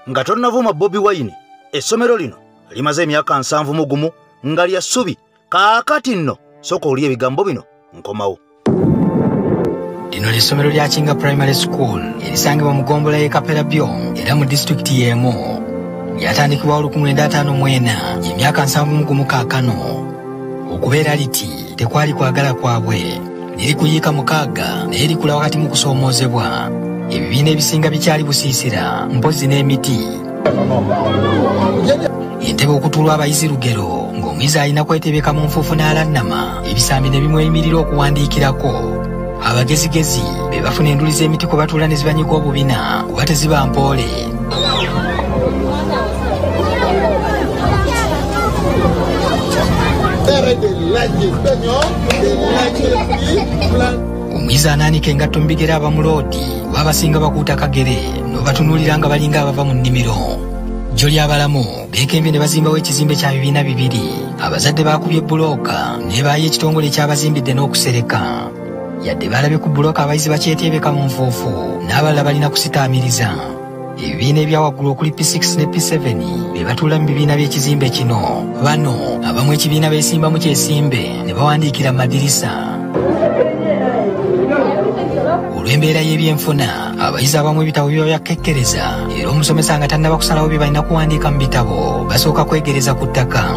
Nga tonnavuma Bobi Wine, essomero lino limaze emyaka 71 nga lya ssubi. Kaakati nno sooka olye ebigambo bino nkomawo. Lino ly'essomero lya Kinga Primary School erisangibwa mu ggombolola y'e Kapelabyo era mu disitulikiti y'emu. Lyatandikibwawo 1954, emyaka 71 kaakano. Okubeera liti tekwali kwagala kwabwe. Liri kuyiika 6 naye likula wakati mu kusoomoozebwa. Ebibiina ebisinga bikyali busiisira mpozzi n'emiti. Entebe okutuulwa abayizi lugero ng'omuyizi alina kwetebeka mu nfuufu n'alannama, ebisambi ne bimweyimirira okuwandiikirako. Abagezigezi be bafuna enduli z'emiti kwe batuula ne zibanyiga obubina kuba teziba mpoole. Omuyizi anaanika engatto mu bigere abamuloodi kuba abasinga bakuuta kagere n'obatunuulira nga balinga abava mu nnimiro. Jjo ly'abalamu beekembye ne bazimbawo ekizimbe kya bibiina 2. Abazadde baakubye bbulooka ne baayo ekitongole ekyabazimbidde n'okusereka. Yadde baalabye ku bbulooka abayizi bakyeteebeka mu nfuufu n'abalala balina kusitaamiriza. Ebibiina ebya waggulu okuli P6 ne P7 be batuula mu bibiina by'ekizimbe kino. Bano abamu ekibiina beesimbamu kyesimbe ne bawandiikira mu madirisa. Olw'embeera y'ebyenfuna, abayizi abamu ebitabo biba byakekkereza era omusomesa nga tannaba kusalawo bye balina kuwandiika mu bitabo basooka kwegereza ku ttaka.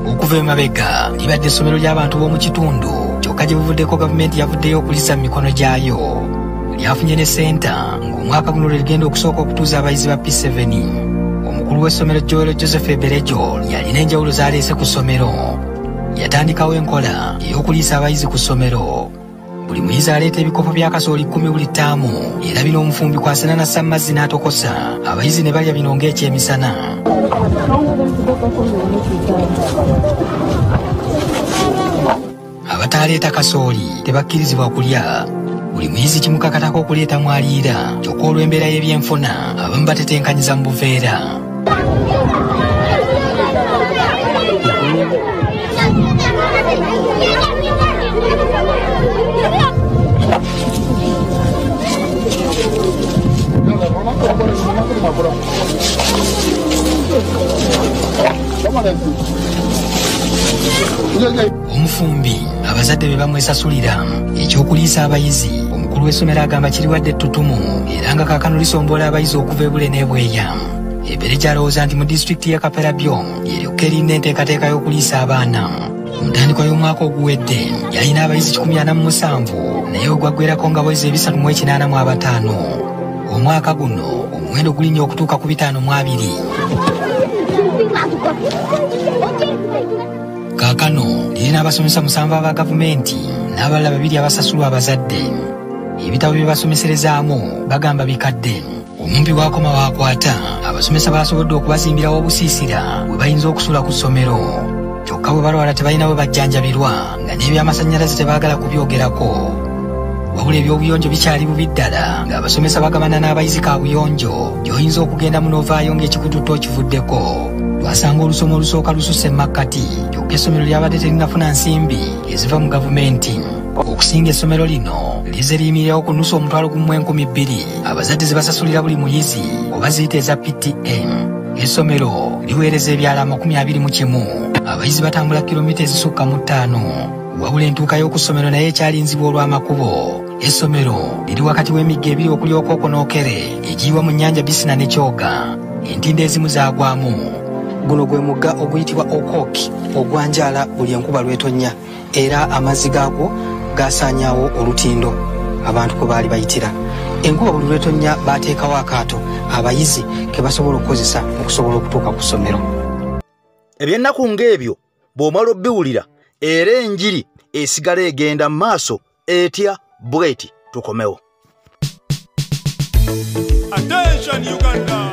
Okuva emabega libadde essomero ly'abantu b'omu kitundu, kyokka gye buvuddeko gavumenti yavuddeyo okulizza mu mikono gyayo. Lyafunye ne ssenta ng'omwaka guno lwe ligenda okusooka okutuuza abayizi ba P7. Omukulu w'essomero Joel Joseph Eberejo yalina enjawulo z'aleese ku ssomero. Yatandikawo enkola ey'okuliisa abayizi ku ssomero. Buli muyizi aleeta ebikopo bya kasooli 10 buli ttaamu era bino omufumbi kwasana n'assa mu mazzi n'atokosa, abayizi ne balya bino ng'ekyemisana. Abataleeta kasooli tebakkirizibwa kulya. Buli muyizi kimukakatako okuleeta mwaliira, kyokka olw'embeera y'ebyenfuna abamu batetenkanyiza mu buveera. Omufumbi abazadde be bamwesasulira ekyokuliisa abayizi. Omukulu w'essomero agamba kiriwadde ettutumu era nga kaakano lisombola abayizi okuva ebule n'ebweya. Ebere kyalowooza nti mu disitulikiti y'e Kapelabyo yeryokka erina enteekateeka y'okuliisa abaana. Mu ntandikwa y'omwaka oguwedde yalina abayizi 147 naye ogwaggwerako nga bwezi 385. Omwaka guno omuwendo gulinnya okutuuka ku 52. Kaakano lirina abasomesa 7 aba gavumenti n'abalala 2 abasasulwa abazadde. Ebitabo bye basomeserezaamu bagamba bikadde. Omumpi gwakoma waakwata abasomesa basobodde okubazimbirawo obusiisira bwe bayinza okusula ku ssomero. Kyokka bwe balwala tebalina we bajjanjabirwa nga n'ebyamasannyalaze tebaagala kubyogerako. Wabula ebyobuyonjo bikyali bubi ddala ng'abasomesa bagabana n'abayizi kaabuyonjo gy'oyinza okugendamu n'ovaayo ng'ekikututte okivuddeko. Twasanga olusoma olusooka lususse makkati, kyokka essomero lyabadde terinafuna nsimbi eziva mu gavumenti. Okusinga essomero lino lize liyimirirawo ku nusu 1,200 abazadde ze basasulira buli muyizi oba ziyita eza PTA. Essomero liweereza ebyalo 21. Abayizi batambula kilomita ezisukka mu 5. Wabula entuuka y'oku ssomero naye ekyalinzibwa olw'amakubo. Essomero liri wakati w'emigga ebiri okuli Okooko n'Okere egiyiwa mu nnyanja Bisina ne Kyoga. Entindo ezimu zaagwamu. Guno gwe mugga oguyitibwa Okoki ogwanjaala buli enkuba lw'etonnya era amazzi gaagwo gasaanyaawo olutindo abantu kwe baali bayitira. Enkuba buli lw'etonnya baateekawo akaato abayizi ke basobola okukozesa okusobola okutuuka ku ssomero. Ebyennaku ng'ebyo bw'omala obiwulira era enjiri esigala egenda mu maaso etya bweti. Tukomewo. Attention Uganda,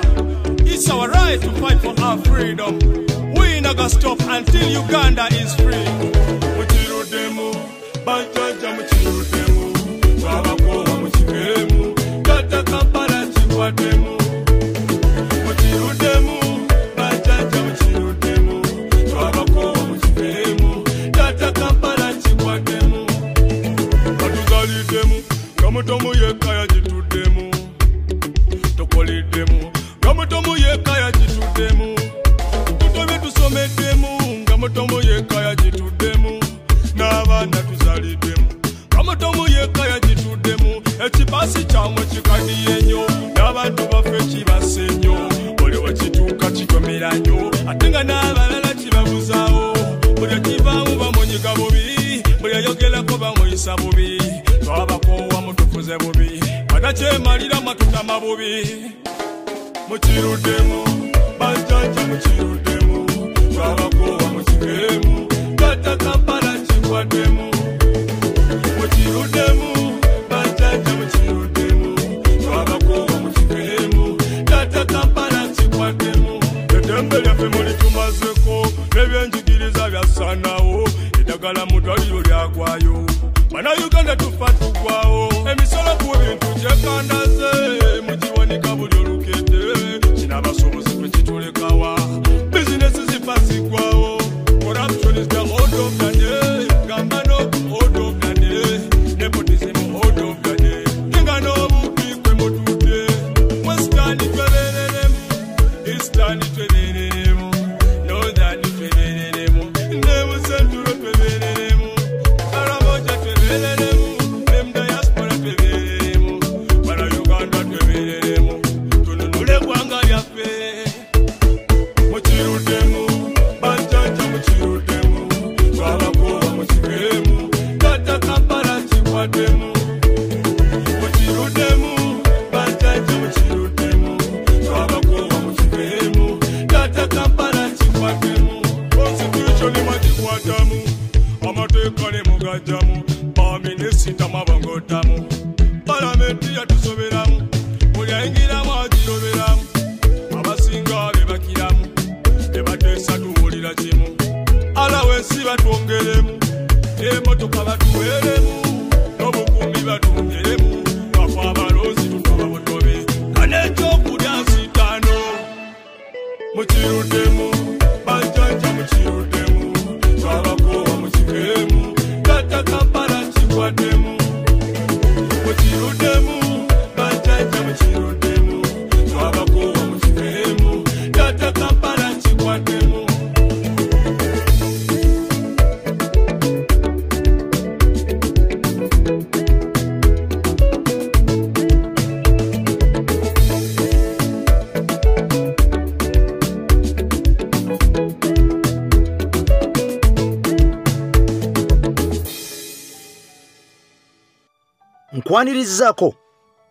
it's our right to fight for our freedom. We not gonna stop until Uganda is free. Muchirudemu, bajjaja muchirudemu, twabakowa mukiveremu, tata Kampala kikwatemu. Muchirudemu, bajjaja muchirudemu, twabakowa mukiveremu, tata Kampala kikwatemu. Batuzalidemu, kamutomu yekka yagituddemu. Tukolidde Mutuyisa bubi, twabakoowa mutufuze bubi, banakyemalira matutama bubi. Mukiruddemu, bajjajja mukiruddemu, twabakoowa mukiveemu, tata Kampala kikwaddemu. Mukiruddemu, bajjajja mukiruddemu, twabakoowa mukiveemu, tata Kampala kikwaddemu. Eddembe lyaffe mulitumazeeko, n'ebyenjigiriza byasanawo, eddagala mu ddwaliro lyagwayo. Bannayuganda tufa tugwawo, emisolo ku bintu gyekandaze, mugiwanika buli olukedde, kino abasuubuzi ffe kitulekawa, bizinesi zifa zigwawo. Corruption is the order of the day, gamba no order of the day, nepotism order of the day, kinga n'obubbi kwe mutudde. Western twebereremu, Eastern twebereremu, Northern twebereremu, ne mu Central twebereremu, Karamoja twebereremu, ne mu diaspora twebereremu, Bannayuganda twebereremu, tununule eggwanga lyaffe. Mukiruddemu, bajjajja mukiruddemu, twabakoowa mukiveemu, tata Kampala kikwaddemu. Mukiruddemu, bajjajja mukiruddemu, twabakoowa mukiveemu, tata Kampala kikwaddemu. Constitution mwagikwatamu, amateeka ne mugajjamu, baminisita mwabongotamu, palamenti yatusoberamu, buli ayingiramu agiroberamu, abasinga be bakiramu, tebateesa tuwulira kimu, alawensi batwongeremu, emmotoka batuweeremu, n'obukuumi batwongeremu, afe abalonzi tutoba butobe, nga n'ekyokulya nsitaano. Mukiruddemu, bajjajja mukiruddemu, twabakoowa mukiveemu, tata Kampala kikwaddemu. Mukiruddemu, bajjajja mukiruddemu, twabakoowa mukiveemu, tata Kampala kikwaddemu. Nkwanirizaako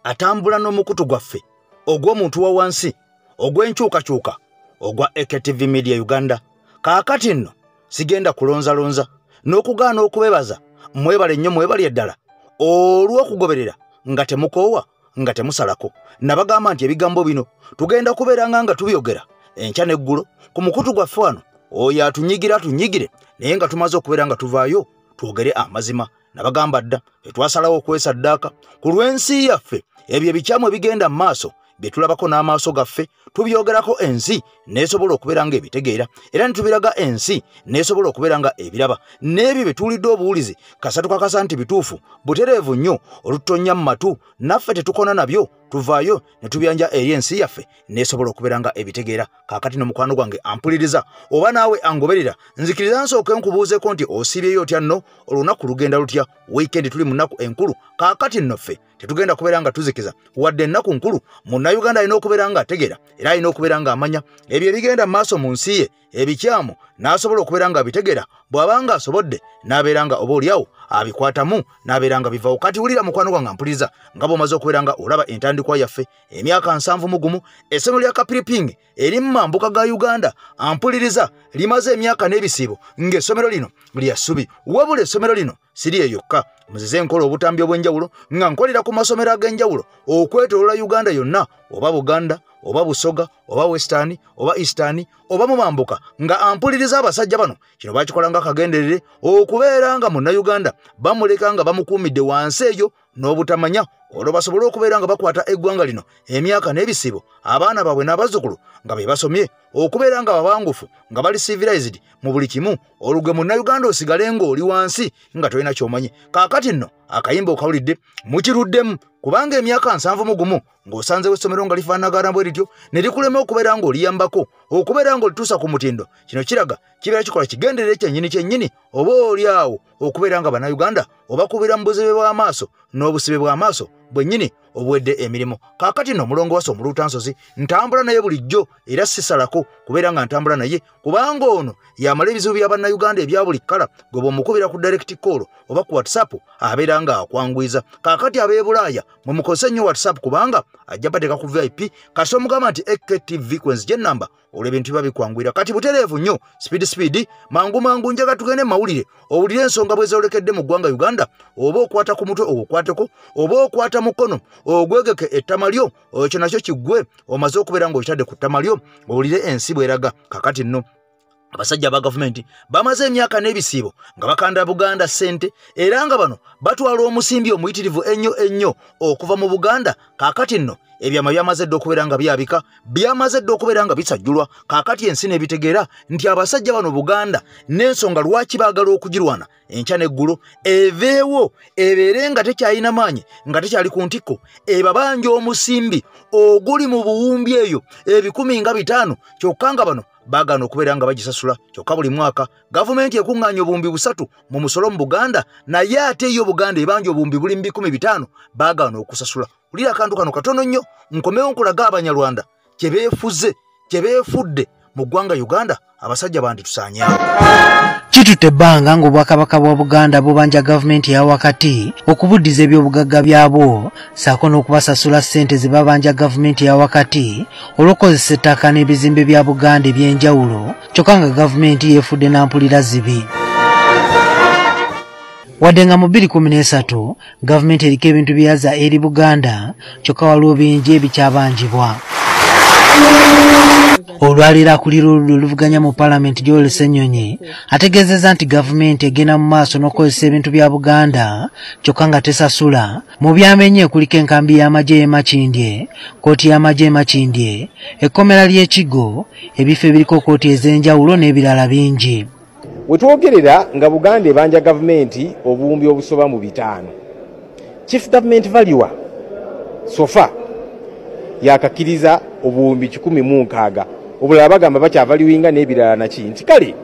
atambula n'omukutu gwaffe ogw'omuntu wa wansi ogw'enkyukakyuka ogwa AKTV Media Uganda. Kaakati nno sigenda kulonzalonza n'okugaana okubebaza, mwebale nnyo mwebale eddala olw'okugoberera nga temukoowa nga temusalako. Nabagamba nti ebigambo bino tugenda kubeeranga nga tubyogera enkya n'eggulo ku mukutu gwaffe wano, oyo atunyigira atunyigire, naye nga tumaze okubeera nga tuvaayo twogere amazima. Nabagamba dda tetwasalawo okwesaddaaka ku lw'ensi yaffe. Ebyo ebikyamu ebigenda mu maaso bye tulabako n'amaaso gaffe tubyogerako ensi n'esobola okubeera nga ebitegeera, era ne tubiraga ensi n'esobola okubeera nga ebiraba. N'ebyo bye tuwulidde obuwulizi kasa tukakasa nti bituufu butereevu nnyo, olutonnya mu matu naffe tetukona nabyo, tuvaayo ne tubyanja eri ensi yaffe n'esobola okubeera nga ebitegeera. Kaakati no mukwano gwange ampuliriza oba naawe angoberera, nzikiriza nsooke nkubuuzeeko nti osiibyeyo otya nno, olunaku lugenda lutya? Weekend tuli mu nnaku enkulu. Kaakati nno ffe tetugenda kubeera nga tuzikiza wadde ennaku nkulu. Munnayuganda alina okubeera nga ategeera era alina okubeera nga amanya ebyo ebigenda mu maaso mu nsi ye ebikyamu, n'asobola okubeera nga abitegeera. Bw'abanga asobodde n'abeera nga oba oliawo abikwatamu n'abeera nga bivaawo. Kati wulira mukwano gwange ampuliriza, nga bw'omaze okubeera nga olaba entandikwa yaffe emyaka 71, essomero lya Kapiriping eri mu mambuka ga Uganda ampuliriza limaze emyaka n'ebisiibo ng'essomero lino lya ssubi. Wabula essomero lino si lye yokka, muzize nkola obutambi obw'enjawulo nga nkolera ku masomero ag'enjawulo okwetooloola Uganda yonna, oba Buganda oba Busoga oba Western oba Eastern oba mu mambuka, nga ampuliriza abasajja bano kino bakikola nga kagenderere okubeera nga munnayuganda bamuleka nga bamukuumidde wansi eyo n'obutamanya, olwo basobole okubeera nga bakwata eggwanga lino emyaka n'ebisibo, abaana baabwe n'abazzukulu nga be basomye okubeera nga babangufu nga bali civilized mu buli kimu, olugwe munnayuganda osigale ng'oli wansi nga tolina ky'omanyi. Kaakati nno akayimba okawulidde mukiruddemu, kubanga emyaka 71 ng'osanzewo essomero nga lifaanagana bwe lityo ne likulema okubeera ng'oliyambako okubeera ng'olituusa ku mutindo, kino kiraga kibeera kikola kigenderere kyennyini kyennyini oba oli awo okubeera nga bannayuganda obakubira mu buzibe bw'amaaso n'obusibe bw'amaaso bwennyini obuwedde emirimu. Kaakati nno Mulongo Wasswa Omuluutansozi ntambula naye bulijjo era sisalako kubeera nga ntambula naye, kubanga ono yamala ebizibu bya bannayuganda ebya buli kkala. Gwe bw'omukubira ku direct call oba ku WhatsApp abeera nga akwanguyiza. Kaakati ab'e Bulaaya mwe mukozese nnyo WhatsApp kubanga ajja bateeka ku VIP. Kasita omugamba nti AKTV kwenzija ennamba, olwo ebintu biba bikwanguyira. Kati butereevu nnyo, speed speed, mangu mangu, njaga tugende mawulire owulire ensonga bwe zoolekedde mu ggwanga Uganda. Oba okwata ku mutwe ogukwateko, oba okwata mukono ogwegeke ettama lyo, ekyo nakyo kiggwe omaze okubeera ng'okitadde ku ttama lyo, owulire ensi bw'eraga. Kakati nno abasajja ba gavumenti bamaze emyaka n'ebisiibo nga bakanda Buganda ssente, era nga bano batwala omusimbi omuyitirivu ennyo ennyo okuva mu Buganda. Kaakati nno ebyama byamaze dda okubeera nga byabika, byamaze dda okubeera nga bisajjulwa. Kaakati ensi n'ebitegeera nti abasajja bano Buganda n'ensonga lwaki baagala okugirwana enkya n'eggulo eveewo, ebeere nga tekyalina maanyi, nga tekyali ku ntikko, ebabanja omusimbi oguli mu buwumbi eyo 105,000, kyokka nga bano baagaana okubeera nga bagisasula. Kyokka buli mwaka gavumenti ekuŋŋaanya 3,000 mu musolo mu Buganda, naye ate yo Buganda ebanja obuwumbi buli mu 500,000 baagaana okusasula. Wulira akantu kano katono nnyo, nkomewo nkulaga Abanyarwanda kye beefuze, kye beefudde mu ggwanga Uganda. Abasajja banditusaanyaawo. Kitutte ebbanga ng'Obwakabaka bwa Buganda bubanja gavumenti eya wakati okubuddiza ebyobugagga byabwo, ssaako n'okubasasula ssente ze babanja gavumenti eya wakati olw'okukozesa ettaka n'ebizimbe bya Buganda eby'enjawulo, kyokka nga gavumenti yeefudde nampulira zibi. Wadde nga mu 2013 gavumenti eriko ebintu bye yazza eri Buganda, kyokka waliwo bingi ebikyabanjibwa. Olwaleero akulira oludda oluvuganya mu Paalamenti Joel Ssenyonyi ategeezezza nti gavumenti egenda mu maaso n'okukozesa ebintu bya Buganda kyokka nga tesasula. Mu byamenye kuliko enkambi y'amagye e Makindye, kkooti y'amagye e Makindye, ekkomera ly'Ekigo, ebifo ebiriko kkooti ez'enjawulo n'ebirala bingi. Wetwogerera nga Buganda ebanja gavumenti obuwumbi obusoba mu 500. Chief Government Valuer so far yakakkiriza obuwumbi 160, obulala bagamba bakyavaluinga n'ebirala naki. Nti kale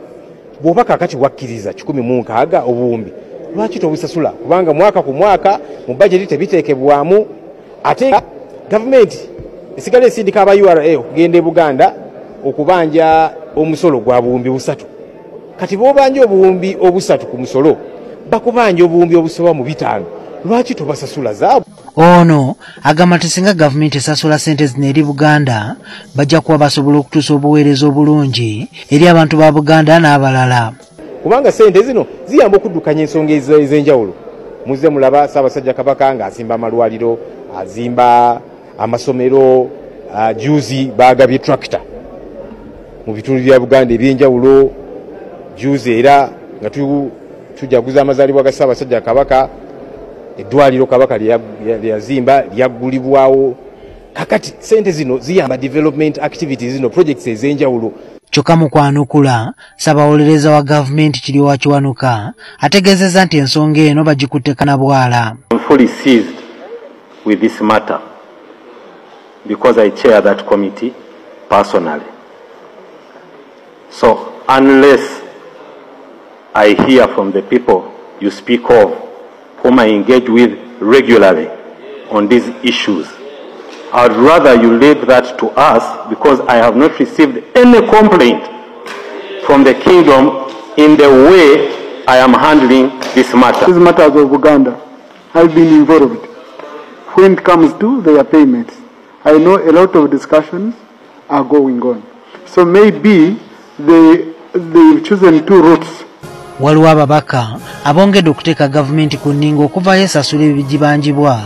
bw'oba kaakati wakkiriza 160 obuwumbi, lwaki tobusasula? Kubanga mwaka ku mwaka mu bajeti tebiteekebwamu, ate gavumenti esigala esindika aba URA okugenda e Buganda okubanja omusolo gwa buwumbi 3. Kati bw'obanja obuwumbi 3 ku musolo, bakubanja obuwumbi obusoba mu 500, lwaki tobasasula zaabwe? Ono agamba nti singa gavumenti esasula ssente zino eri Buganda, bajja kuba basobola okutuusa obuweereza obulungi eri abantu ba Buganda n'abalala. Kubanga ssente zino ziyamba okuddukanya ensonga ez'enjawulo. Muzze mulaba Ssaabasajja Kabaka ng'azimba amalwaliro, azimba amasomero, juzi baagabye tractor mu bitundu bya Buganda eby'enjawulo. Juzi era nga tujaguza amazaalibwa ga Ssaabasajja Kabaka, eddwaliro Kabaka lye yazimba lyaggulibwawo. Kakati ssente zino ziyamba development activities zino, projects ez'enjawulo. Kyokka mu kwanukula, Ssabawolereza wa gavumenti Kiryowa Kiwanuka ategeezezza nti ensonga eno bagikutte kanabwala. I'm fully seized with this matter because I chair that committee personally. So unless I hear from the people you speak of, whom I engage with regularly on these issues, I'd rather you leave that to us, because I have not received any complaint from the kingdom in the way I am handling this matter. These matters of Uganda, I've been involved. When it comes to their payments, I know a lot of discussions are going on. So maybe they've chosen two routes. Waliwo ababaka abongedde okuteeka gavumenti ku nninga okuvayo esasula ebigibanjibwa,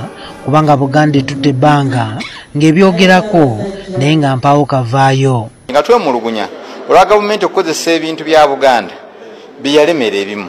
kubanga Buganda etutte ebbanga ng'ebyogerako naye nga mpaawo kavaayo. Nga twemulugunya olwa gavumenti okukozesa ebintu bya Buganda byeyalemera ebimu,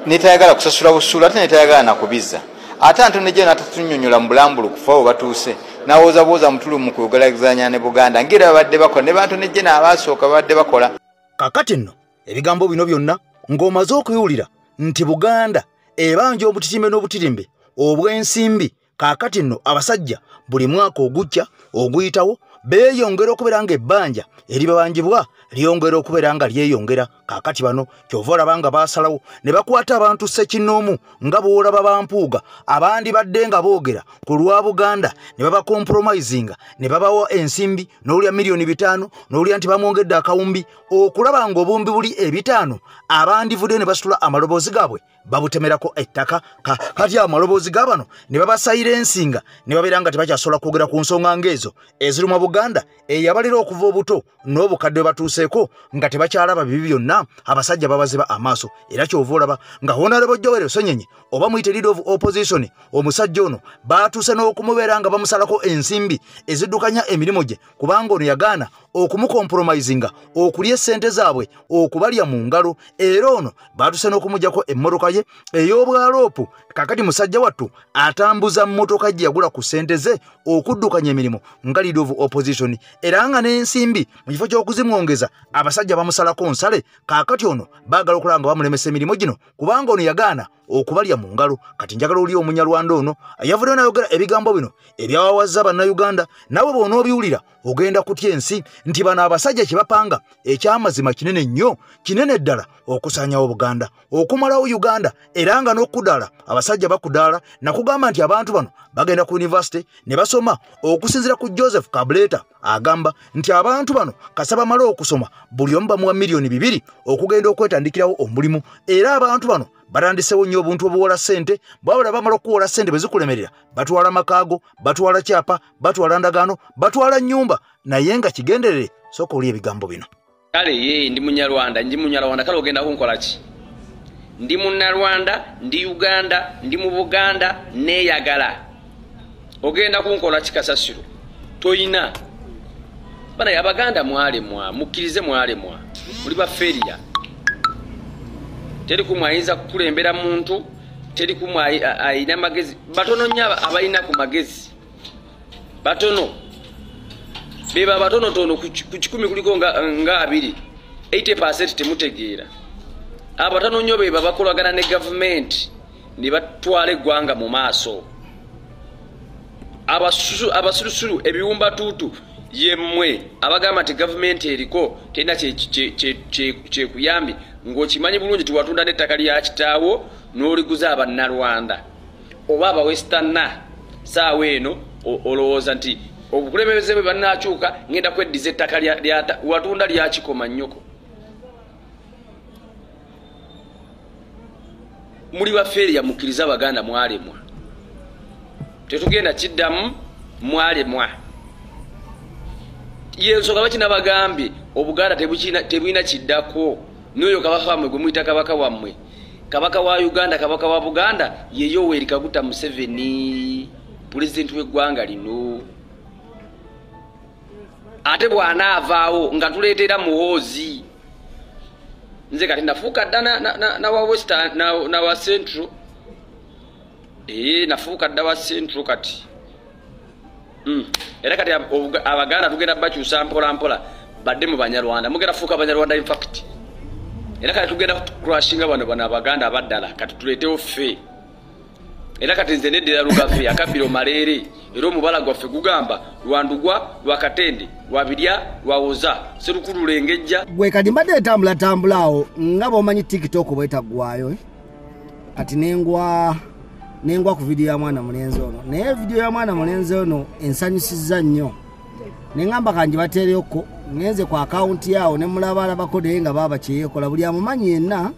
netayagala kusasula busuulu, ate netayagala nakubizza, ate Antony General n'atatunnyonnyola mu bulambulukufu abo batuuse n'awoozabuuza mutulu mu kuyogeragezanya ne Buganda ng'era babadde bakola ne ba Antony General abaasooka babadde bakola. Kaakati nno ebigambo bino byonna ng'omaze okubiwulira nti Buganda ebanja obutitimbe n'obutirimbe obw'ensimbi. Kaakati nno abasajja buli mwaka ogujja oguyitawo beeyongera okubeera nga ebbanja eribabanjibwa lyongera okubeera nga lyeyongera. Kaakati bano kyova olaba nga baasalawo ne bakwata abantu ssekinnoomu nga bw'olaba bampuuga abandi badde nga boogera ku lwa Buganda ne babakompromisinga ne babawa ensimbi n'olya 5,000,000 n'olya nti bamwongedde akawumbi okulaba ng'obumbi buli 5 abandivuddeyo ne basitula amaloboozi gaabwe babutemerako ettaka. Kati amaloboozi ga bano ne babasayirensinga ne babeera nga tebakyasobola kwogera ku nsonga ng'ezo eziruma Buganda eyabalira okuva obuto n'obukadde bwe batuuseeko nga tebakyalaba bibi byonna, abasajja babaziba amaaso. Era kyova olaba nga Honorable Joel Ssenyonyi oba muyite leader of opposition, omusajja ono baatuuse n'okumubeera nga bamusalako ensimbi eziddukanya emirimu gye, kubanga ono yagaana okumukompromisinga okulya essente zaabwe okubalya mu ngalo. Era ono baatuuse n'okumuggyako emmotoka ye ey'obwaloopu. Kakati musajja wattu atambuza mmotoka gye yagula ku ssente ze okuddukanya emirimu nga leader of opposition, era nga n'ensimbi mu kifo ky'okuzimwongeza abasajja bamusalako nsale. Kaakati ono baagala okulaba nga bamulemesa emirimu gino kubanga ono yagaana okubalya mu ngalo. Kati njagala oli omunyarwanda ono yavuddeyo n'ayogera ebigambo bino ebyawawazza Bannayuganda, nawe bw'onoobiwulira ogenda kutya ensi nti bano abasajja kye bapanga ekyamazima kinene nnyo, kinene ddala, okusaanyawo Buganda, okumalawo Uganda, era nga n'okudaala abasajja bakudaala. Nakugamba nti abantu bano bagenda ku university ne basoma. Okusinziira ku Joseph Kabuleta agamba nti abantu bano kasa bamala okusoma buli omu bamuwa 2,000,000 okugenda okwetandikirawo omulimu. Era abantu bano batandisewo nnyo obuntu obuwola ssente, bwabula bamala okuwola ssente bwe zikulemerera batwala makaago, batwala kyapa, batwala ndagaano, batwala nnyumba, naye nga kigenderere. Sooka oli ebigambo bino. Kale ye ndi Munyarwanda, ndi Munyarwanda, kale ogenda kunkola ki? Ndi Munnarwanda, ndi Uganda, ndi mu Buganda, neeyagala. Ogenda kunkola ki kasasiro? Toyina. Bana Abaganda mwalemwa, mukkirize mwalemwa, muli ba failure. Teri kumwe ayinza kukulembera muntu, teri kumwe ayina magezi. Batono nnyo abalina ku magezi, batono beba batonotono ku 10 kuliko nga 2, 80% temutegeera. Abatono nnyo beba bakolagana ne gavumenti ne batwala eggwanga mu maaso. Abasulusulu ebiwumbatuutu yemmwe abagamba nti gavumenti eriko terina kyekuyambi, ng'okimanyi bulungi tiwatunda n'ettaka lya kitaawo n'oliguza Abannarwanda oba Abawestana. Saawa eno olowooza nti obukulembeze bwe bannaakyuka ngenda kweddiza ettaka watunda lyakikoma nnyoko. Muli bafeeriya, mukkirize Abaganda mwalemwa, tetugenda kiddamu, mwalemwa. Yensonga lwaki nabagambye Obuganda tebulina kiddako. N'oyo kabaka wammwe gwe muyita kabaka wammwe, kabaka wa Uganda, kabaka wa Buganda ye Yoweri Kaguta Museveni, pulezidenti w'eggwanga lino. Ate bw'anaavaawo nga tuleetera Muhoozi. Nze kati nafuuka dda nawa West nawa Central, nafuuka dda wa Central kati. Era kati Abaganda tugenda bakyusa mpola mpola badde mu Banyarwanda, mugenda fuuka Banyarwanda in fact. Era kati tugenda kucrashinga bano Abaganda abaddala, kati tuleetewo ffe. Era kati nze neddira Lugave akabbiro Maleere, era omubala gwaffe gugamba Lwandugwa, Lwakatende, Lwabirya, Lwawoza, Sserukulu Lengejja. Gwe kati mbadde etambulatambula awo nga bw'omanyi TikTok bwetaggwayo, kati nengwa ku vidiyo ya mwana mulenzi ono. Naye vidiyo ya mwana mulenzi ono ensanyusizza nnyo, ne ŋŋamba kangi bateereyoko. Ngenze ku akawunti yawo ne mulabalabako naye nga baaba kyeyeekola. Buli amumanyi yenna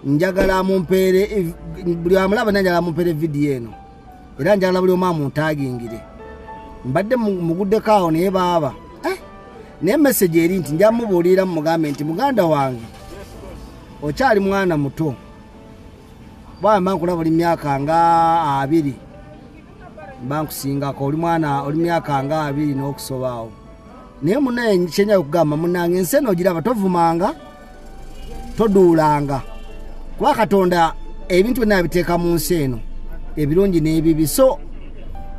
njagala amumpeere, buli amulaba naye njagala amumpeere vidiyo eno, era njagala buli omu amuntaagingire. Mbadde muguddeko awo naye baaba naye message eri nti nja mubuulira mugambe nti muganda wange okyali mwana muto, bwamba nkulaba oli myaka nga 20, mba nkusingako, oli mwana oli myaka nga 20 n'okusobaawo. Naye munnaye kyenjagala okugamba munnange, ensi eno ogiraba, tovumanga, toduulanga, kuba Katonda ebintu byonna abiteeka mu nsi eno, ebirungi n'ebibi. So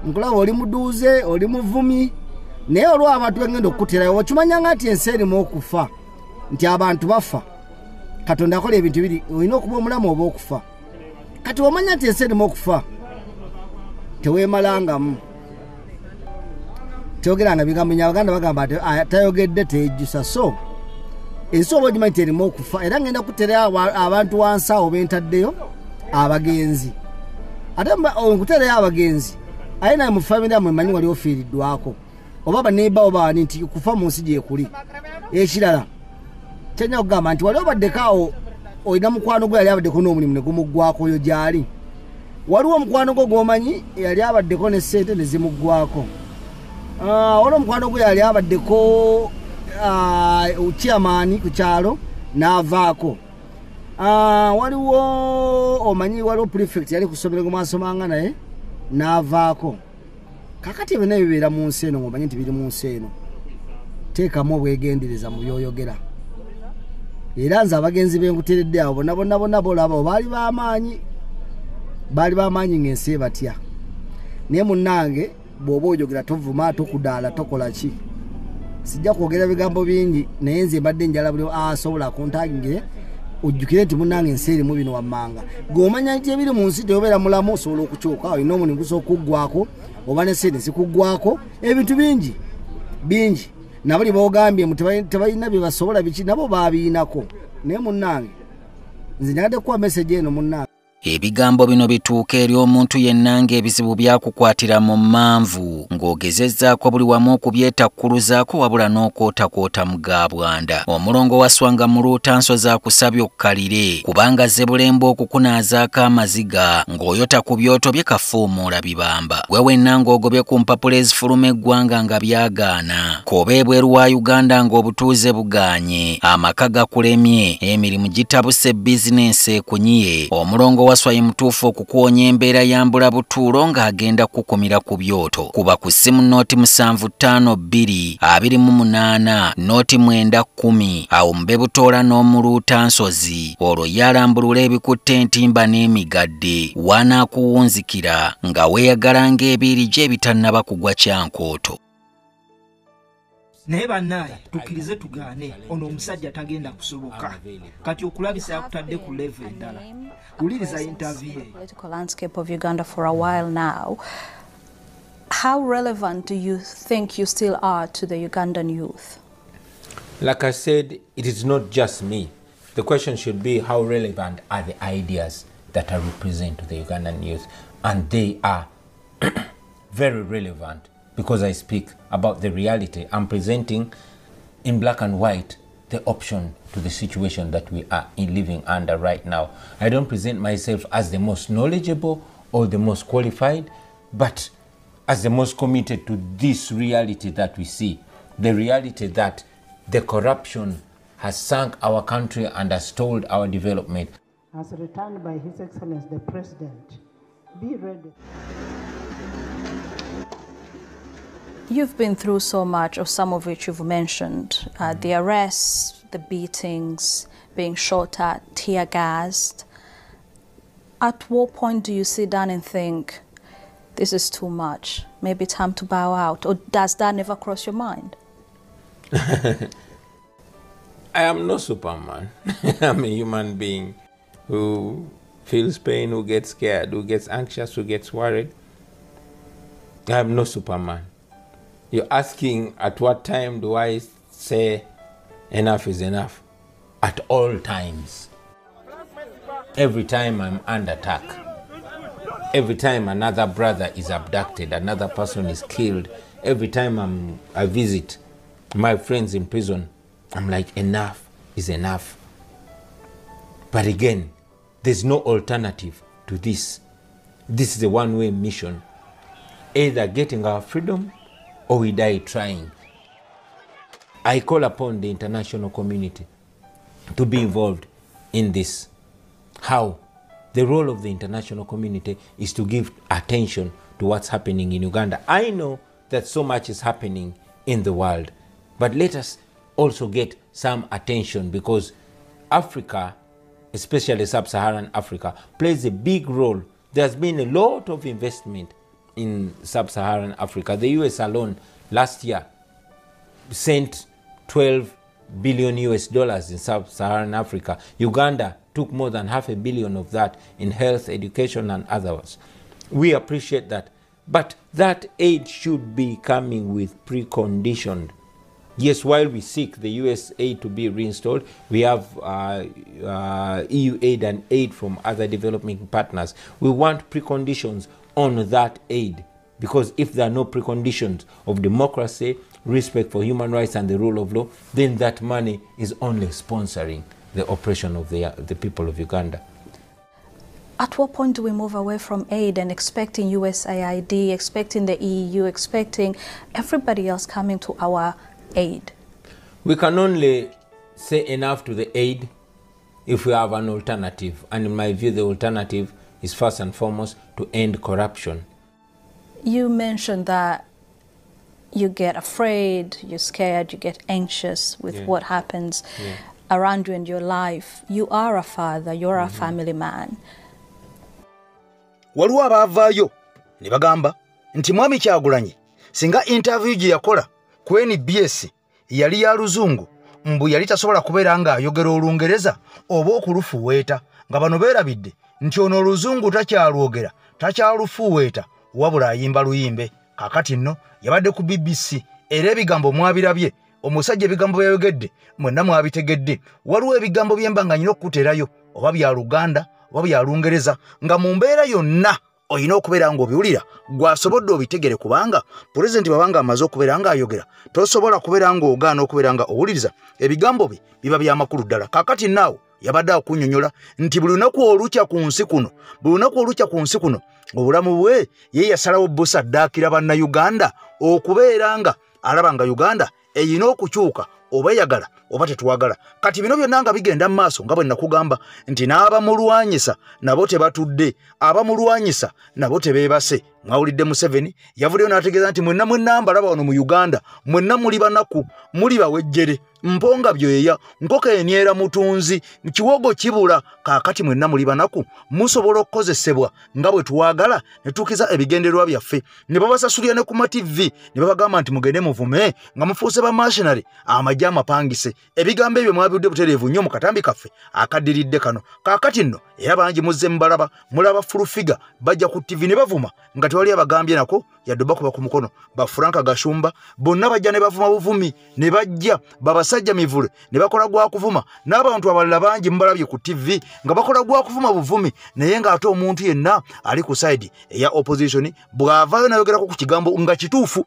nkulaba oli muduuze, oli muvumi, naye olw'abantu bengenda okukuterayo okimanyanga nti ensi erimu okufa, nti abantu bafa. Katonda akola ebintu bibiri, olina okuba omulamu oba okufa. Kati omanya nti ensi erimu okufa, teweemalangamu. Toyogeranga bigambo nya Abaganda bagamba tayogedde teyejjusa. So ensi oba ogimanyi nti erimu okufa, era ngenda kuterera abantu wansi awo bentaddeyo abagenzi. Ate nkutereyo abagenzi aye naye mu famire yammwe mmanyi wali ofiiriddwako oba baneiba oba ani nti kufa mu nsi gyekuli. Ekirala kyenya okugamba nti wali obaddeko awo olina mukwano gwe yali abaddeko n'omulimu ne gumuggwako oyo gy'ali. Waliwo omukwano gwo gw'omanyi yali abaddeko ne ssente ne zimuggwako. Waliwo omukwano gwe yali abaddeko chairman ku kyalo n'avaako. Waliwo omanyi waliwo prefect yali ku ssomero gwe mwasomanga naye n'avaako. Kakati byonna bibeera mu nsi eno ng'omanyi nti biri mu nsi eno, teekamu obwegendereza mu by'oyogera. Era nze abagenzi be nkuteredde awo bonna bonna bonna bolaba baali b'amaanyi, baali b'amaanyi ng'ensi ebatya. Naye munnange bw'oba oyogera tovuma, tokudaala, tokola ki. Sijja kwogera bigambo bingi, naye nze mbadde njala buli asobola kuntagingire ojjukire nti munnange ensi erimu bino wammanga. Gweomanya nti ebiri mu nsi teobeera mulamu, osobola okukyuka, olina omulimu gusobola okuggwako oba ne ssente zikuggwako, ebintu bingi bingi. Nabali boogambye mu tebalina bye basobola biki, nabo baabiyinako. Naye munnange nze njagadde kukuwa message eno munnange. Ebigambo bino bituuka eri omuntu yenna ng'ebizibu byakukwatira mu mmanvu, ng'ogezezzaako buli wamu okubyetakkuluzaako wabula n'okwotakwota mu gaabwanda. Omulongo waswanga mu luutanso zaakusabye okkalire, kubanga ze bulemba okukunaazaako amaziga ng'oyota ku byoto bye kafuumuula bibamba. Gwe wenna ng'ogobye ku mpapula ezifuluma eggwanga nga byagaana, k'oba ebweru wa Uganda ng'obutuuze bugaanye, amaka gakulemye, emirimu gitabuse, bizinensi ekunyiye. Omulongo waswa ye mutuufu okukuwonya embeera ya mbula butuulo ng'agenda kukumira ku byoto. Kuba ku ssimu 075 28 0910 awo mbe butoola n'omuluuta nsozi, olwo yalambulula ebikutte entimba n'emigadde wanaakuwunzikira nga weeyagala ng'ebiiri gye ebitannaba kugwa kyankooto. Naye bannaye tukkirize tugaane, ono omusajja tagenda kusoboka. Kati okulabisa yakutadde ku level endala. Wuliriza interview. Political landscape of Uganda for a while now. How relevant do you think you still are to the Ugandan youth? Like I said, it is not just me. The question should be, how relevant are the ideas that I represent to the Ugandan youth? And they are very relevant, because I speak about the reality. I'm presenting in black and white the option to the situation that we are living under right now. I don't present myself as the most knowledgeable or the most qualified, but as the most committed to this reality that we see, the reality that the corruption has sunk our country and has stalled our development. As returned by His Excellency the President, be ready. You've been through so much, of some of which you've mentioned, the arrests, the beatings, being shot at, tear gassed. At what point do you sit down and think, this is too much, maybe time to bow out? Or does that never cross your mind? I am no Superman. I'm a human being who feels pain, who gets scared, who gets anxious, who gets worried. I am no Superman. You're asking at what time do I say enough is enough? At all times. Every time I'm under attack. Every time another brother is abducted, another person is killed. Every time I visit my friends in prison, I'm like, enough is enough. But again, there's no alternative to this. This is a one-way mission. Either getting our freedom or we die trying. I call upon the international community to be involved in this. How? The role of the international community is to give attention to what's happening in Uganda. I know that so much is happening in the world, but let us also get some attention, because Africa, especially sub-Saharan Africa, plays a big role. There's been a lot of investment in sub-Saharan Africa. The US alone last year sent $12 billion US in sub-Saharan Africa. Uganda took more than $500 million of that in health, education, and others. We appreciate that. But that aid should be coming with preconditioned. Yes, while we seek the US aid to be reinstalled, we have EU aid and aid from other developing partners. We want preconditions on that aid, because if there are no preconditions of democracy, respect for human rights and the rule of law, then that money is only sponsoring the oppression of the people of Uganda. At what point do we move away from aid and expecting USAID, expecting the EU, expecting everybody else coming to our aid? We can only say enough to the aid if we have an alternative. And in my view, the alternative is first and foremost to end corruption. You mentioned that you get afraid, you're scared, you get anxious with what happens around you in your life. You are a father, you're a family man. Waliwo abaavaayo ne bagamba nti Mwami Kyagulanyi singa interview gye yakola ku NBS yali ya Luzungu, mbu yali tasobola kubeera ng'ayogera Olungereza oba okulufuweeta, nga bano beerabidde nti ono Oluzungu takyalwogera, takyalufuweeta, wabula ayimba luyimbe. Kaakati nno yabadde ku BBC era ebigambo mwabirabye, omusajja ebigambo byayogedde mwenna mwabitegedde. Waliwo ebigambo byemba nga nyina okukuteerayo oba bya Luganda oba bya Lungereza, nga mu mbeera yonna olina okubeera ng'obiwulira gwasobodde obitegere, kubanga pulezidenti bw'abanga amaze okubeera ng'ayogera tosobola kubeera ng'ogaana okubeera nga owuliriza ebigambo bye biba byamakulu ddala. Kaakati naawo yabadde akunnyonnyola nti buli lunaku olukya ku nsi kuno, buli lunaku olukya ku nsi kuno, obulamu bwe ye yasalawo busaddaakira Bannayuganda okubeera nga alaba nga Uganda eyina okukyuka oba eyagala oba tetwagala. Kati bino byonna nga bigenda mu maaso, nga bwe nakugamba nti n'abamulwanyisa nabo tebatudde, abamulwanyisa nabo tebeebase. Mwawulidde Museveni yavuddeyo n'ategeeza nti mwenna mwenna mbalaba wano mu Uganda, mwenna muli banaku, muli bawejjere, mponga byoyeya, nkoko enyera mutunzi, kiwogo kibula. Kaakati mwenna muli banaku, musobola okukozesebwa nga bwe twagala ne tutuukiza ebigendererwa byaffe. Ne babasasulira ne ku ma TV ne babagamba nti mugende muvume nga mufuuse ba mercenary, amagye amapangise. Ebigambo ebyo mwabidde butereevu nnyo mu katambi kaffe akaddiridde kano. Kaakati nno era bangi muzze mubalaba, mulaba full figure bajja ku TV ne bavuma nga tewali abagambye nako yadde bakuba ku mukono. Ba Frank Gashumba bonna bajja ne bavuma buvumi, ne bajja babasajja mivule ne bakola gwa kuvuma, n'abantu abalala bangi mubalabye ku TV nga bakola gwa kuvuma buvumi, naye ng'ate omuntu yenna ali ku side eya opposition bw'avaayo n'ayogerako ku kigambo nga kituufu,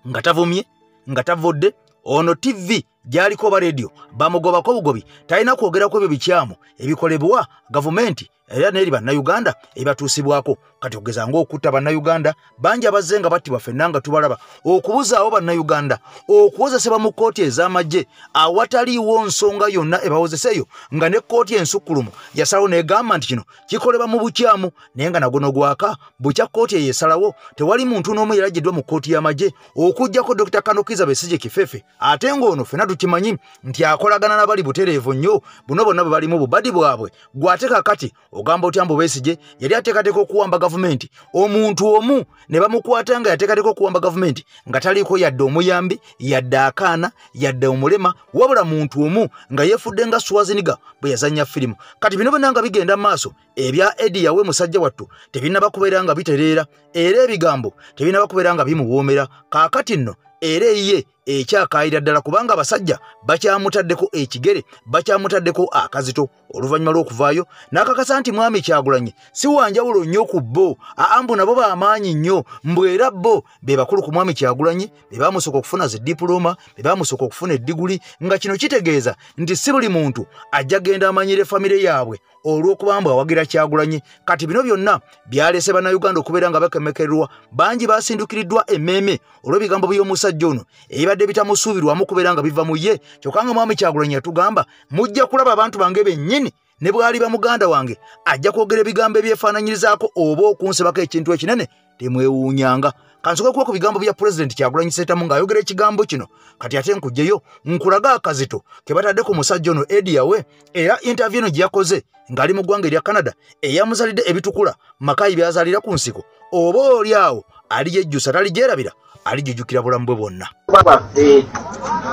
nga tavumye, nga tavodde, ono TV gy'aliko oba radio bamugobako bugobi, talina kwogerako ebyo bikyamu ebikolebwa gavumenti era n'eri Bannayuganda ebatuusibwako. Kati okugeza ng'okutta Bannayuganda bangi abazze nga battibwa ffenna nga tubalaba, okubuzaawo Bannayuganda, okuwozesebwa mu kkooti ez'amagye awataliiwo nsonga yonna ebawozeseeyo, nga ne kkooti ensukkulumu yasalawo n'egamba nti kino kikolebwa mu bukyamu, naye nga nagono gwaka bukya kkooti eyo esalawo. Tewali muntu n'omu yalagiddwa mu kkooti y'amagye okuggyako Dr. Kano Kizza Besigye Kifefe, ate ng'ono ffenna tukimanyi nti akolagana n'abali butereevu nnyo, buno bonna bwe balimu bubadi bwabwe. Gw'ate kaakati ogamba otya mbu Besigye yali ateekateeka okuwamba gavumenti, omuntu omu ne bamukwata nga yateekateeka okuwamba gavumenti nga taliiko yadde omuyambi, yadde akaana, yadde omulema, wabula muntu omu nga yeefudde nga Schwarzenegger bwe yazannya firimu. Kati bino byonna nga bigenda mu maaso, ebya Eddie Yawe musajja wattu tebinnaba kubeera nga bitereera, era ebigambo tebinnaba kubeera nga bimuwoomera. Kaakati nno era ye ekyakaayira ddala, kubanga abasajja bakyamutaddeko ekigere, bakyamutaddeko akazito oluvannyuma lw'okuvaayo n'akakasa nti Mwami Kyagulanyi si wa njawulo nnyo ku bo, mbu nabo b'amaanyi nnyo, mbu era bo be bakulu ku Mwami Kyagulanyi, be baamusooka okufuna zi dipulooma, be baamusooka okufuna eddiguli, nga kino kitegeeza nti si buli muntu ajja genda amanyire famire yaabwe olw'okuba mbu awagira Kyagulanyi. Kati bino byonna byalese Bannayuganda okubeera nga bakemekererwa, bangi basindukiriddwa emmeeme olw'ebigambo by'omusajja ono ebibadde bitamusuubirwamu kubeera nga biva mu ye. Kyokka nga Mwami Kyagulanyi yatugamba, mujja kulaba abantu bange bennyini, ne bw'aliba muganda wange ajja kwogera ebigambo ebyefaananyirizaako oba okunsebako ekintu ekinene, temwewuunyanga. Kansooke kuba ku bigambo bya Pulezidenti Kyagulanyi Ssentamu ng'ayogera ekigambo kino. Kati ate nkugyeyo nkulaga akazito ke batadde ku musajja ono Eddie Yawe, era interview eno gye yakoze ng'ali mu ggwanga erya Canada, eyamuzalidde ebitukula Makayi by'azaalira ku nsiko, oba oli awo alijejjusa taligyerabira, alijjukira bulamu bwe bwonna.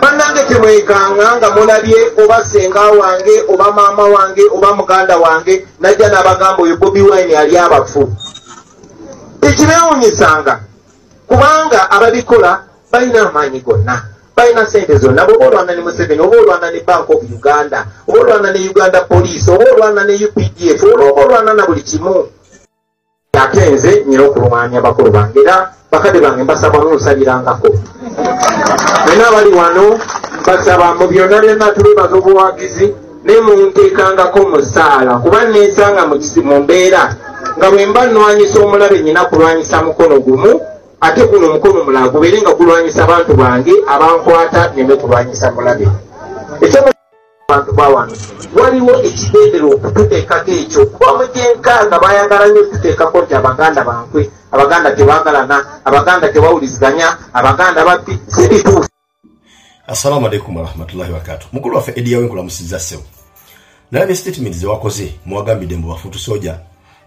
Bannange temwekanga nga mulabye oba ssenga wange oba maama wange oba muganda wange najja n'abagamba oyo Bobi Wine ali abafu. Tekibeewunyisanga, kubanga ababikola balina amaanyi gonna, balina sente zonna. Bw'oba olwana ne Museveni, oba olwana ne Bank of Uganda, oba olwana ne Uganda Police, oba olwana ne UPDF, oba olwana na buli kimu. Ate nze nyina okulwanya bakulu bange, era bakadde bange mbasaba munsabirangako. Nena abali wano mbasaba mu byonna byonna tubeebaza obuwagizi, ne munteekangako mu ssaala, kuba neesanga mu mbeera nga bwe mba nnwanyisa omulabe nyina kulwanyisa mukono gumu, ate guno omukono omulala gubeere nga gulwanyisa abantu bange abankwata neme kulwanyisa mulabe. Abantu ba wano waliwo ekigendera okututeekako ekyo, kuba mu gyenkaaga bayagala nnyo okututeekako nti Abaganda bankwe, Abaganda tebaagalana, Abaganda tebawuliziganya, Abaganda babbi. Si bituufu. Assalamu alaikum warahmatullahi wabarakatuh. Mukulu waffe Eddy Yawe nkulamusizza ssebo. Nalabye statement ze wakoze muwagambidde mbu bafuutu soja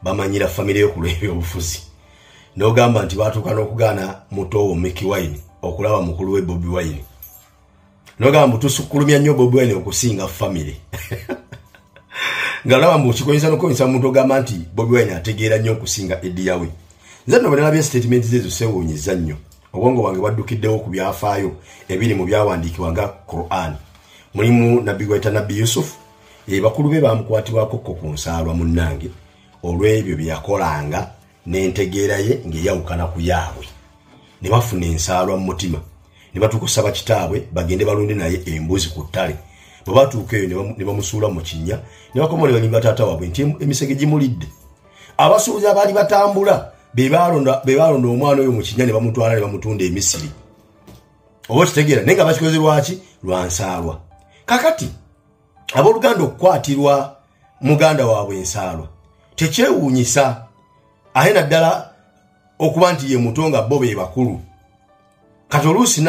bamanyira famire yo ku lw'ebyobufuzi. N'ogamba nti baatuuka n'okugaana muto wo Mikie Wine okulaba mukulu we Bobi Wine. N'ogamba mbu tusukkulumya nnyo Bobi Wine okusinga famire. Nga olaba mbu kikoyinza n'okukozesa omuntu ogamba nti Bobi Wine ategeera nnyo okusinga Eddy Yawe. Nze nno bwe nalabye statement ze ezo seewuunyizza nnyo. Obwongo bwange bwaddukiddewo ku byafaayo ebiri mu byawandiikibwa nga Quran. Mulimu nabbi gwayita Nabbi Yusuf, bakulu be baamukwatibwako ko ku nsaalwa munnange olw'ebyo bye yakolanga n'entegeera ye ng'eyawukana ku yaabwe. Ne bafuna ensaalwa mu mutima, ne batuuka okusaba kitaabwe bagende balunde naye embuzi ku ttale. Bwe batuuka eyo ne bamusuula mu kinnya, ne bakomawo ne balimba taata waabwe nti emisege gimulidde. Abasuubuzi abaali batambula be baalonda omwana oyo mu kinnya ne bamutwala ne bamutunda e Misiri. Oba okitegeera, naye nga bakikoze lwaki? Lwa nsaalwa. Kakati abooluganda okukwatirwa muganda waabwe ensaalwa tekyewuunyisa, ate naddala okuba nti ye muto nga bo be bakulu. Kati oluusi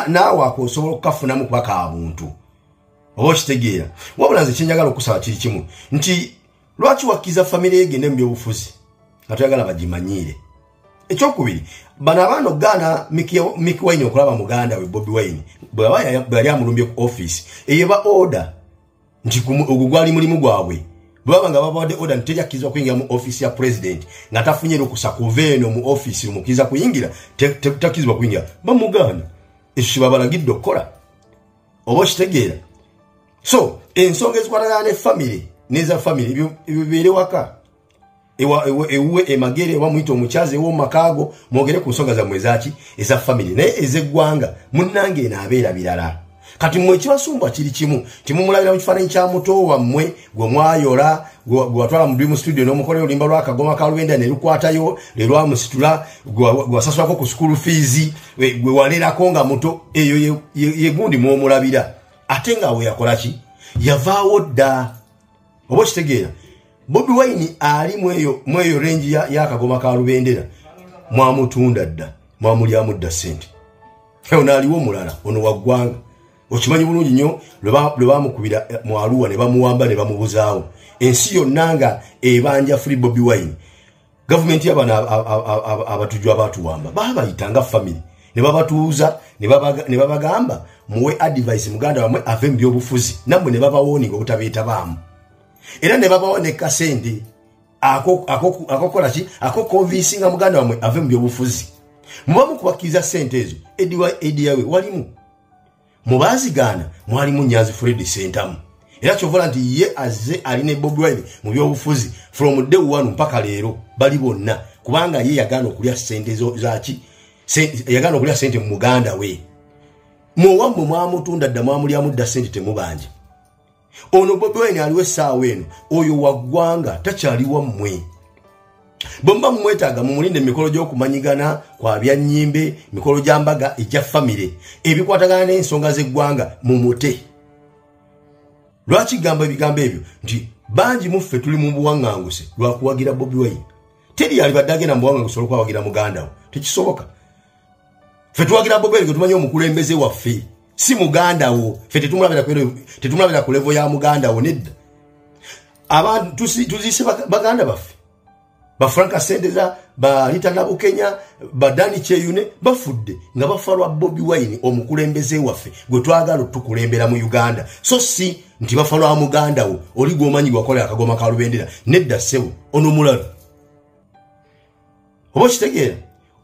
naawe ako osobola okukafunamu kuba ka buntu. Oba okitegeera. Wabula nze kye njagala okusaba kiri kimu, nti lwaki wakkiriza famire egende mu byobufuzi nga toyagala bagimanyiire? Ekyokubiri, bano abaana okugaana Mikie Wine okulaba muganda we Bobi Wine bwe yali amulumbye ku ofiisi, eyo eba order nti ogwo gwali mulimu gwabwe. Bwe baba nga babawadde order nti teri akkirizibwa kuyingira mu ofiisi ya president nga tafunye lukusa kuva eno mu ofiisi lumukkiriza kuyingira, takkirizibwa kuyingira, bamugaana. Ekyo kye babalagidde okukola. Oba okitegeera. So ensonga ezikwatagana ne famire n'eza famire ebyo bibeere waka, ewuwe emagere, oba muyite omukyazi ewo mu makaago, mwogere ku nsonga zammwe ezaki eza famire. Naye ez'eggwanga munnange eno abeera birala. Kati mmwe ekibasumbwa kiri kimu, timumulabira mu kifaananyi kya muto wammwe gwe mwayola, gwe watwala mu Dream Studio n'omukolera oluyimba lw'akagoma ka Lubenda ne lukwatayo, ne lwamusitula, gwe wasasulako ku school fees, gwe walerako nga muto, eyo ye gundi mw'omulabira. Ate nga we yakola ki? Yavaawo dda. Oba okitegeera. Bobi Wine ali mweyo range y'akagoma ka Lubendera, mwamutunda dda, mwamulyamu dda ssente. Ono aliwo omulala, ono wa ggwanga. Okimanyi bulungi nnyo lwe bamukubira mu Arua ne bamuwamba ne bamubuzaawo. Ensi yonna nga ebanja free Bobi Wine. Gavumenti y'abano abatujju abaatuwamba baabayitanga famire ne babatuuza ne babagamba muwe advice muganda wammwe ave mu byobufuzi, nammwe ne babawooninga obutabeetabaamu. Era ne babawa ne kasente akokola ki akokonvinsinga muganda wammwe ave mu byobufuzi. Mubamu kubakkiriza ssente ezo Eddy Yawe walimu. Mu baazigaana mwalimu Nyanzi Fred Ssentamu. Era kyovola nti ye azze ali ne Bobi Wine mu byobufuzi from day one mpaka leero bali bonna, kubanga ye yagaana okulya ssente zaki, yagaana okulya ssente mu muganda we. Mwowammwe mwamutunda dda, mwamulyamu dda ssente, temubanja. Ono Bobi Wine aliwo essaawa eno, oyo wa ggwanga, takyali wammwe. Bwe muba mumwetaaga mumulinde emikolo gy'okumanyigana kwa byannyimbe, mikolo gya mbaga egya famire, ebikwatagana n'ensonga z'eggwanga mumute. Lwaki gamba ebigambo ebyo nti bangi muffe tuli mu buwaŋŋanguse lwakuwagira Bobi Wine? Teri alibadde agenda mu buwaŋŋanguse olw'okwawagira muganda wo, tekisoboka. Ffe tuwagira Bobi Wine gwe tumanyi omukulembeze waffe, si muganda wo. Ffe tetumulabira ku level ya muganda wo, nedda. Abantu tuziise baganda baffe, ba Frank Sendeza, ba Rita Nabukenya, ba Dani Kyeyune bafudde nga bafa lwa Bobi Wine omukulembeze waffe gwe twagala otukulembera mu Uganda, so si nti bafa lwa muganda wo oli gw'omanyi gwakola akagoma ka Lubendera. Nedda ssebo, ono mulala. Oba okitegeera,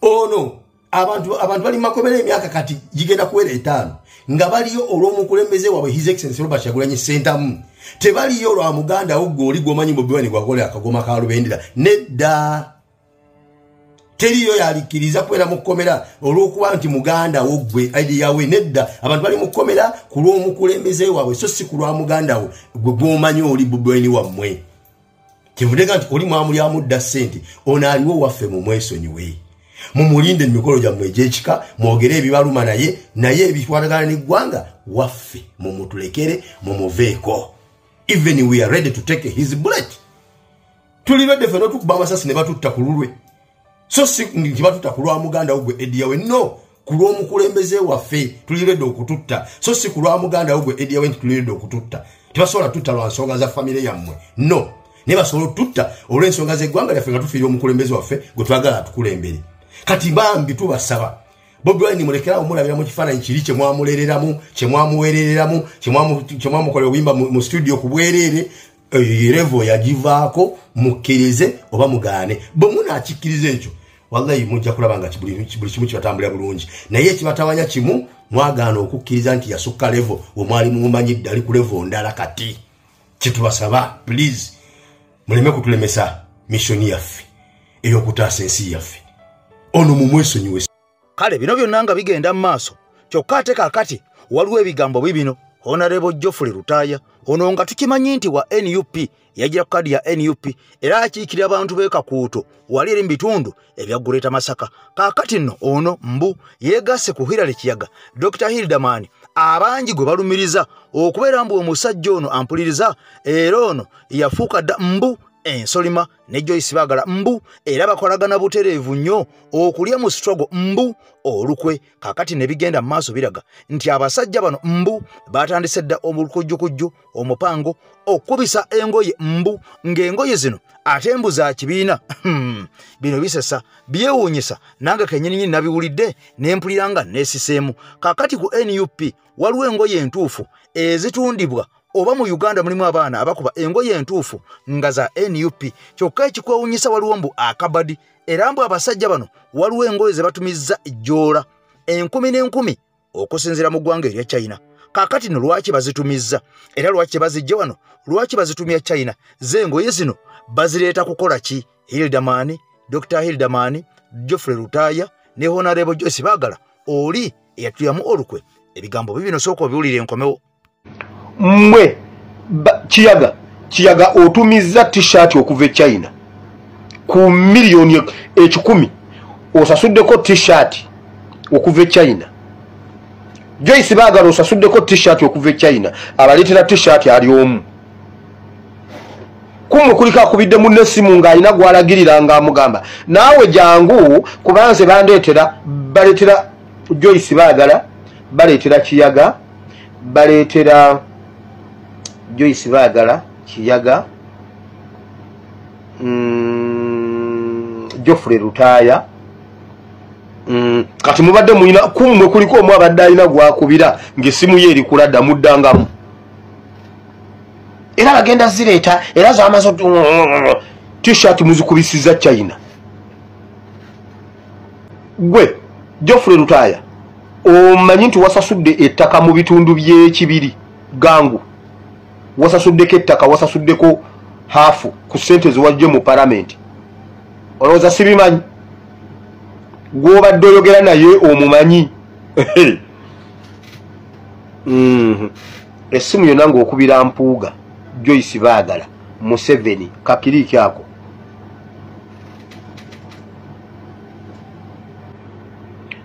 ono abantu bali makomera emyaka kati gigenda kuwera 5 nga baliyo olw'omukulembeze waabwe His Excellency Robert Kyagulanyi Ssentamu. Tebaliyo lwa muganda wo gw'oli gw'omanyi Bobi Wine gwakola akagoma ka Lubendera. Nedda, teriyo yalikkiriza kubeera mu kkomera olw'okuba nti muganda wo gwe idea we. Nedda, abantu bali mu kkomera ku lw'omukulembeze waabwe, so si ku lwa muganda wo gwe gw'omanyi oli Bobi Wine wammwe. Kivudega nti oli mwamulyamu dda ssente, ono aliwo waffe, mumwesonyiwe, mumulinde emikolo gyammwe egy'ekika, mwogere ebibaluma naye ebikwatagana n'eggwanga waffe mumutulekere, mumuveeko. Even we are ready to take his bullet. Tuli ready ffe n'otukuba amasasi ne batutta ku lulwe, so si nti batutta ku lwa muganda wo gwe Eddy Yawe, no, ku lw'omukulembeze waffe tuli ready okututta, so si ku lwa muganda wo gwe Eddy Yawe nti tuli ready okututta. Tebasobola tutta lwa nsonga za famire yammwe, no, naye basobola otutta olw'ensonga z'eggwanga lyaffe nga tufiirira omukulembeze waffe gwe twagala atukulembere. Kati bambi tubasaba, Bobi Wine mulekerawo mulabira mu kifaananyi kiri kye mwamulereramu, kye mwamuweerereramu, kye mwamukolera obuyimba mu studio ku bwereere. Level yagivaako, mukkirize oba mugaane. Bwe munaakikkiriza ekyo, wallahi mujja kulaba nga buli kimu kibatambulira bulungi. Naye ekibatawanya kimu, mwagaana okukkiriza nti yasukka level we mwali mumumanyidde, ali ku level ndala. Kati kyetubasaba, please muleme kutulemesa mission yaffe ey'okutaasa ensi yaffe. Ono mumwesonyiwe. Kale bino byonna nga bigenda mu maaso, kyokka ate kaakati waliwo ebigambo bibino. Honorable Geoffrey Lutaaya ono nga tukimanyi nti wa NUP, yagira ku kadi ya NUP era akiikirira abantu b'e Kakuuto wali eri mu bitundu ebya Greater Masaka. Kaakati nno ono mbu yeegasse ku Hillary Kiyaga, Dr. Hilderman, abangi gwe balumiriza okubeera mbu omusajja ono ampuliriza, era ono yafuuka dda mbu ensolima ne Joyce Bagala mbu era bakolagana butereevu nnyo okulya mu struggle mbu olukwe. Kaakati ne bigenda mu maaso biraga nti abasajja bano mbu batandise dda omulukujjukujju omupango okubisa engoye mbu ng'engoye zino ate mbu za kibiina. Bino bisesa, byewuunyisa, nange kennyininyini nabiwulidde ne mpulira nga neesiseemu. Kaakati ku NUP waliwo engoye entuufu ezitundibwa, oba mu Uganda mulimu abaana abakuba engoye entuufu nga za NUP. Kyokka ekikwewuunyisa waliwo mbu akabadi, era mbu abasajja bano waliwo engoye ze batumizza ejjoola 1000 n'enkumi okusinziira mu ggwanga erya China. Kaakati nno lwaki bazitumizza, era lwaki bazijja wano, lwaki bazitumya China? Z'engoye zino bazireeta kukola ki? Hilderman, Dr. Hilderman, Geoffrey Lutaaya ne Honorable Joyce Bagala oli eyatulyamu olukwe. Ebigambo bibino sooka obiwulire enkomewo. Mmwe Kiyaga otumizza t-shirt okuva e China ku miliyoni 100, osasuddeko t-shirt okuva e China. Joyce Bagala osasuddeko t-shirt okuva e China, abaleetera t-shirt ali omu. Kumwe kuliko akubidde munne essimu ng'alina gw'alagirira ng'amugamba naawe jangu, kubanze bandeetera, baleetera Joyce Bagala, baleetera Kiyaga, baleetera Joyce Bagala, Kiyaga, Geoffrey Lutaaya. Kati mubadde mulina kummwe kuliko omu abadde alina gwakubira ng'essimu ye eri kuladda muddangamu, era bagenda zireeta era zamaze t-shirt muzikubisiza China. Gwe Geoffrey Lutaaya omanyi nti wasasudde ettaka mu bitundu by'ekibiri gangu, wasasuddeko ettaka, wasasuddeko hafu ku ssente zewajje mu palamenti. Olowooza sibimanyi? Gw'obadde oyogera naye omumanyi? Essimu yonna ng'okubira Mpuuga, Joyce Bagala, Museveni, kakiriiki ako.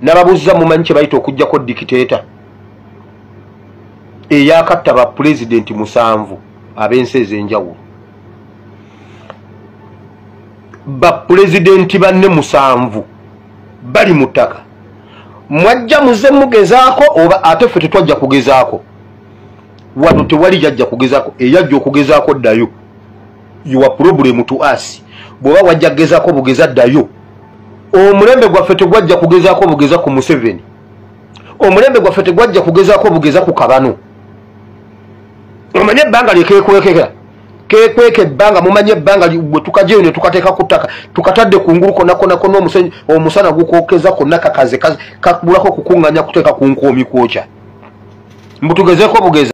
Nababuuza mumanyi kye bayita okuggyako dikiteeta eyakatta ba pulezidenti 7 ab'ensi ez'enjawulo, ba pulezidenti banne 7 bali mu ttaka. Mwajja muze mugezaako oba ate ffe tetwajja kugezaako? Wano tewali yajja kugezaako, eyajja okugezaako ddayo. Your problem to us. Bw'oba wajja kugezaako bugeza ddayo. Omulembe gwaffe tegwajja kugezaako bugeza ku Museveni, omulembe gwaffe tegwajja kugezaako bugeza ku Kabano. Omanye ebbanga lyekeekwekeka Kekweka ebbanga, mumanye ebbanga bwe tukajeyo ne tukateeka ku ttaka, tukatadde ku ngulu konna konna konna, omusenyu omusana gukwokeza konna, kakaze kakubulako kukuŋŋaanya kuteeka ku nkoomi kwokya. Mbu tugezeeko bugezi.